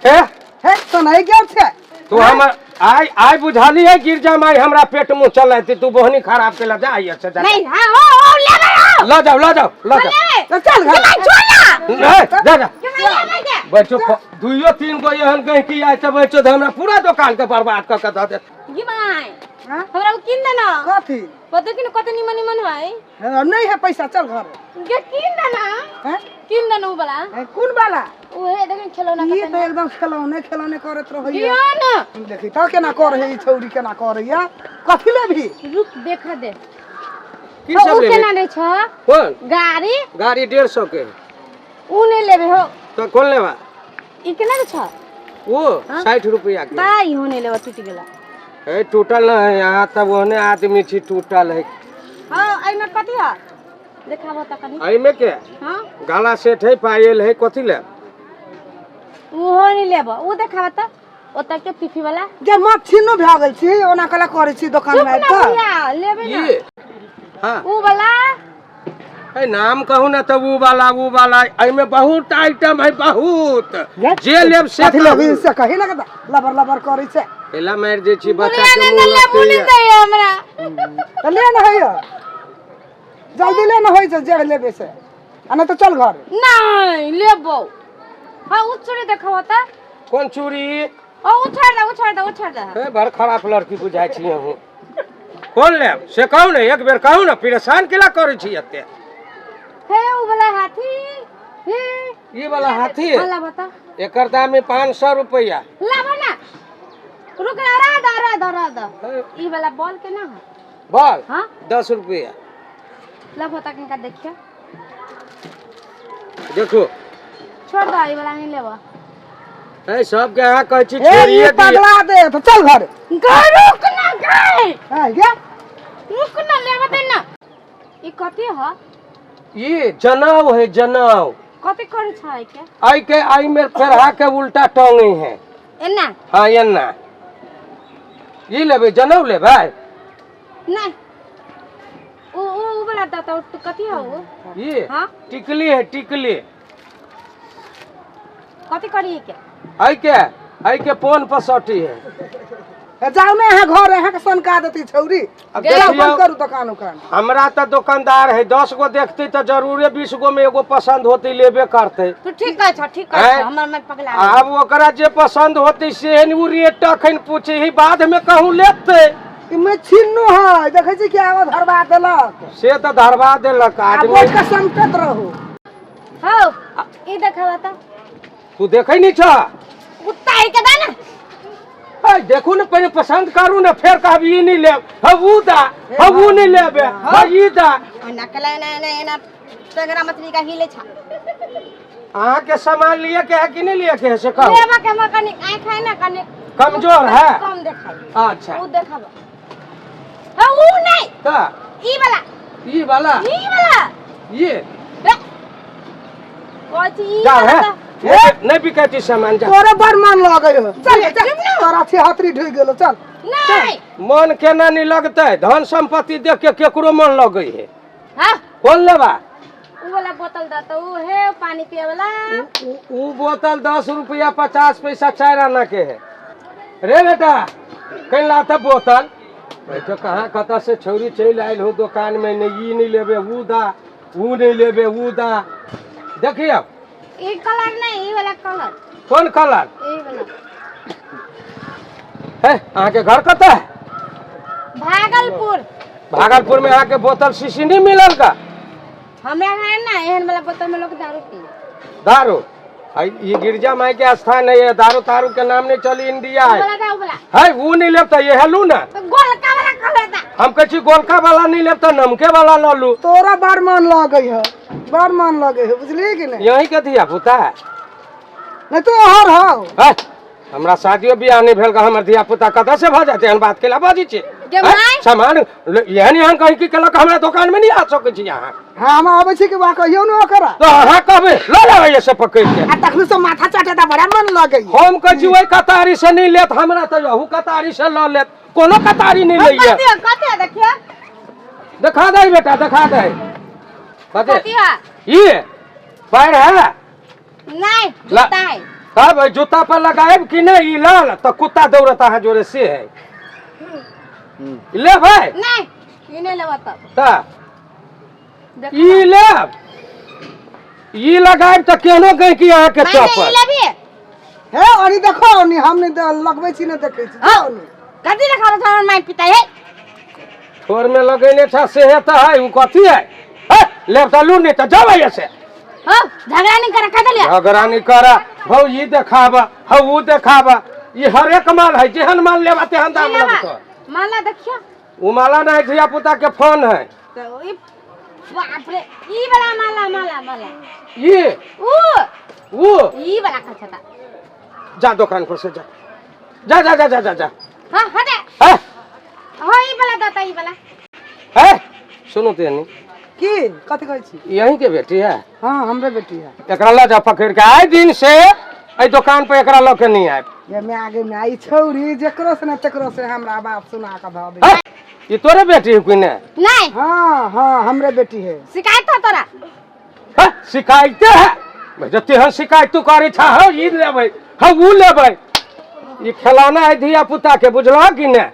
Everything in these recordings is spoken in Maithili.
हे हे तो नहीं गेल छै। तू हमर आइ आइ बुझाली है गिरजा माई हमरा पेट मुंह चलैती, तू बोहनी खराब केला, जा आइए से जा। नहीं, हाँ, ओ ओ लेबै हो। ल जाओ, ल जाओ, ल जाओ। लेबै। तो चल घर। जमाई छोड़ ना। नहीं, जा जा। जमाई लेबै के। बैठो, दुइयो तीन गो एहन गहिकी आइ तऽ बैठो, तऽ हमरा पूरा दोकान के बर्बाद कऽ के दऽ देत। जमाई हाँ? हमरा कीन दे ना। कथी? पता कि कते निमन निमन है। हाँ, नहीं है पैसा, चल घर। गे कीन दे ना। हैं? कीन दे ना उ वाला। हैं, कोन वाला? उहे देखिन खेलौना। ई कते तऽ एकदम खेलौने खेलौने करैत रहैया। दियो ना। देखी तऽ केना करे है ई छौरी, केना करैया। कथी लेबही? रुक, देखा दे। की उ सब लेबै? केना दै छ? कोन गाड़ी। गाड़ी 150 के। उ नहीं लेबे हो। तो कोन लेबा? ई केना दै छ? वो 60 रुपया के। बा इहो नहीं लेबा, टूट गेला। ए टूटल न है यहाँ, तब ओहने आदमी छी टूटल है। हां, एमे कथी है देखाबो त कनी। एहिमे के? हां। गला सेट है, पायल है, कथी ले? उहो नहीं लेबो, उ देखाबो त ओतऽ के पीपी वाला। जे मत छिन्नो भए गेल छी, ओना कला करै छी दोकान चुप मे ना आबि कऽ। भैया, लेबे ना। ये हाँ। उ वाला। ए नाम कहू ना तऽ उ वाला, उ वाला, एहिमे बहुत आइटम है, बहुत। जे लेब से कथी लेबही कहू। से कही ना, कता लबर लबर करै छै। एला मारि दै छी बच्चा बुढ़िया के ने मुँह लेबो लगतै। नहीं दैया हमरा। तऽ ले ने होइया, जल्दी ले ने होइ छै जे लेबै से, आ नहि तऽ चल घर। नहीं लेबो। हाँ, उ चूड़ी देखाबो त। कोन चूड़ी? ओ उ छोड़ दे, उ छोड़ दे, उ छोड़ दे। ए बड़ खराब लड़की बुझाइ छी अहूँ। कोन लेब से कहू ने, एक बेर कहू ने, परेशान केला करै छी एते। हे उ वाला हाथी हे। ई वाला हाथी? हाँ, लाबो त। एकर दाम है 500 रुपया। लाबो ना, रुक ना, रह दे, रह दे, रह दे। ई वाला बॉल के ना है? बॉल? हाँ। 10 रुपया। लाबो त कनिका देखियो। देखो। छोड़ दे, ई वाला नहीं लेबो। ए सबके अहाँ कहै छी ए ई छोड़िए दिअ। पगला दे तऽ चल घर। गे रुक ना गे। हैं गे। रुक ना, लेबो दे ना। ई कथी है? ई जनौ है, जनौ। कथी करै छै के? आई के आई में चढ़ा के उल्टा टंगे है। एना? हाँ एना। ई लेबै, जनौ लेबै? नहीं, उ उ उ वाला दा त कथी है उ? ई हाँ। टिकली है, टिकली। कथी करी के? आई के पोन पर सटी है। ए, जाउ ने अहाँ घर, अहाँ के सनका देती छौरी। अब जाउ, देखियौ। बंद करू दोकान उकान। हमरा तऽ दोकानदार है, 10 गो देखते तऽ जरूरे 20 गो में एगो पसंद होते, लेबे करते। तू ठीक कहै छ, ठीक कहै छ। हैं? हमर मन पगला। आब ओकरा जे पसंद होते से उ रेट अखन पूछे ही, बाद में कहूँ लेते। ई में छिन्नो है, देखै छी कि आब धरबा देलक। से तऽ धरबा देलक आ आदमी। बैठ के समटत रहू। हौ, ई देखाबा त। तू देखै नहीं छ? कुत्ता है के दा ना। ए, देखू ने पहले पसंद करू ने, फेर कहब ई नहीं लेब, हम ऊ दा, हम ऊ नहीं लेबे, हम ई दा। एना कला एना एना एना टेंगरा मछली का हिले छा। अहाँ के सामान लिए के है कि नहीं लिए के है से कहू। लेबा के हमरा कनी आँख है ना कनी कमजोर है। कम देखाई। अच्छा। ऊ देखाबा। हाँ, ऊ नहीं। का? ई वाला। ई वाला? ई वाला। ये? ए, कथी ई जा वाला है। त? नहीं बिकाती सामान, जा। तोरे बड़ मन लगै हो, चल चल, तोरा छिहत्तरी ढुकि गेलो, चल। नहीं। मन केना नहीं लगतै, धन संपत्ति देख के केकरो मन लगै है। हाँ। कोन लेबा? ऊ वाला बोतल द त, ऊ हे पानी पिए वाला। ऊ बोतल 10 रुपया 50 पैसा 4 आना के है। रे बेटा कहीं लाता बोतल। तो कहाँ कतऽ से छौरी चलि आयल हो दोकान में, नहीं ई नहीं लेबे ऊ दा, ऊ नहीं लेबे ऊ दा। देखियौ। ई कलर नहीं, ई वाला कलर। कोन कलर? ई वाला। हे अहाँ के घर कतऽ है? भागलपुर। भागलपुर में अहाँ के बोतल शीशी नहीं मिलल का? हमरा घर ना एहन वाला बोतल में लोग दारू पिए। दारू? ई गिरजा माई के स्थान है, ये दारू तारू के नाम नहीं चली, इंडिया है। वाला दा, वाला। है वो नहीं लेब त ये हेलू ना। तो गोलका वाला कलर दा। हम कहै छी गोलका वाला नहीं लेब त नमके वाला ल लू। तोरा बड़ मन लगै है, बड़ मन लगै है, बुझलियै कि नहीं? यही के धिया पुता है। नहीं तो हर हौ। है हमरा शादियो बियाह नहीं भेल, हमर धिया पुता कतऽ से भऽ जेतै? एहन बात केला बाजै छी? गे माय। सामान एहन एहन कहीं की केलक, हमरा दोकान में नहीं आ सकै छी अहाँ। हाँ, हम आबै छी कि वा कहियौ ने ओकरा। तो अहाँ कहबै लऽ लेबै से पकड़ि के। आ तखन से माथा चाटे त बड़ा मन लगै। हम कहै छी ओहि कतारी से नहीं लेत हमरा, तऽ अहू कतारी से लऽ लेत, कोनो कतारी नहीं लैये। कथी कथी देखियो। देखा दे बेटा, देखा दे। कथी? कथी है? ई पैर है? नहीं, जूता है। हाँ भाई जूता पर लगाएब कि नहीं ई लाल तो कुत्ता दौड़ता है जोरे से है। ले भाई। नहीं ई नहीं लेबा तब। ता देख ई लेब, ई लगाएब तऽ केहनो गई कि अहाँके माय ई चप्पल। लेबी? हे अनी देखो अनी, हम नहीं लगबै छी, नहीं देखै छी। जाओ अनी। कथी देखाबै छौ हमर माय पिता हे? ठोर में लगेने छा सेहे तऽ है, उ कथी है? हे, लेब तऽ लू, नहीं तऽ जाओ एहिया से। हो झगड़ा नहीं कर, कह देलियै। झगड़ा नहीं करा। हौ ई देखाबा, हौ उ देखाबा, ई हरेक माल है, जेहन माल लेबा तेहन दाम ई लेबा। लगतौ। माला देखियो। उ माला नहीं, धिया पुता के फोन है। तो ई बाप रे, ई वाला माला माला माला ई उ उ ई वाला का छता। जा दुकान पर से जा जा जा जा जा जा जा। हां हटे। है हां ई वाला दाता, ई वाला। है सुनो तेनी। की कथी कहै छी? यहीं के बेटी है? हाँ हमरे बेटी है। एकरा ल जा पकड़ के, आए दिन से एहि दुकान पर एकरा लऽ के नहीं आयब। ये मैं आगे में आई छौरी जेकरो से न तेकरो से हमरा बाप सुना के धऽ दे। है, ई तोरे बेटी है कि ने? नहीं। हाँ हाँ हमरे बेटी है। शिकायत हो तोरा? है, शिकायते है जते हम शिकायत तू करी छा। हौ ई लेबै, हौ उ लेबै, ई खेलौना है धिया पुता के, बुझलह कि ने?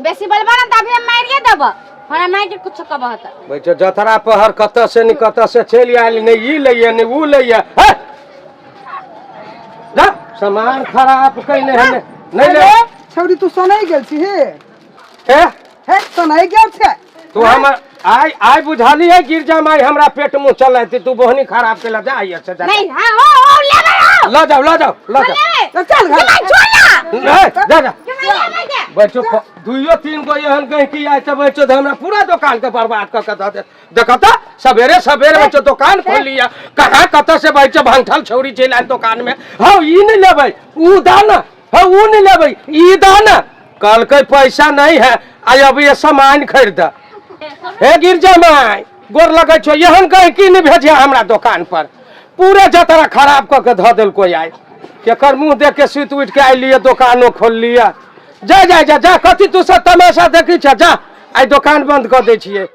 बेसी बोलबा ना त अभी हम मारिए देब, हमरा माय के कुछ कहबह त। बैठो जतरा पहर कतऽ से नि कतऽ से चलि आयल, नहि ई लैये नहि उ लैये। है जा सामान खराब कैने है नहीं ले। छौरी तू सुनै गेल छी हे? हे हे सुनै गेल छै तू हमर आइ आइ बुझाली है गिरजा माई हमरा पेट मुँह चलैती, तू बोहनी खराब केला। जा आइए से जा। नहीं हां ओ ओ लेबै हो। ल जाओ ल जाओ ल जाओ। लेबै। तो चल घर। के छोड़ ना। नहीं, जा जा। के लेबै के? बैठो दुइयो तीन गो एहन गहिकी आइ तऽ बैठो तऽ हमरा पूरा दुकान के बर्बाद कऽ के दऽ दे। देखऽ तऽ सवेरे सवेरे बैठो दुकान खोल लिया, कहाँ कतऽ से बैठो भंगठल छौरी चलि आयल दुकान में। हौ ई नहीं लेबै उ दा ना, हौ उ नहीं लेबै ई दा ना। कहलकै पैसा नहीं है, आइ अब ये सामान खरीद। हे गिरजा माय गोर लगै छौ, एहन गहिकी नहीं भेजिया हमरा दुकान पर, पूरे जतरा खराब कऽ के धऽ देलको। आइ केकर मुँह देख के सुति उठि के आइ लिए दोकानो खोल लिया। जा जा जा जा, कथी तू सब तमाशा देखै छ, जा आइ दोकान बंद कऽ दै छियै।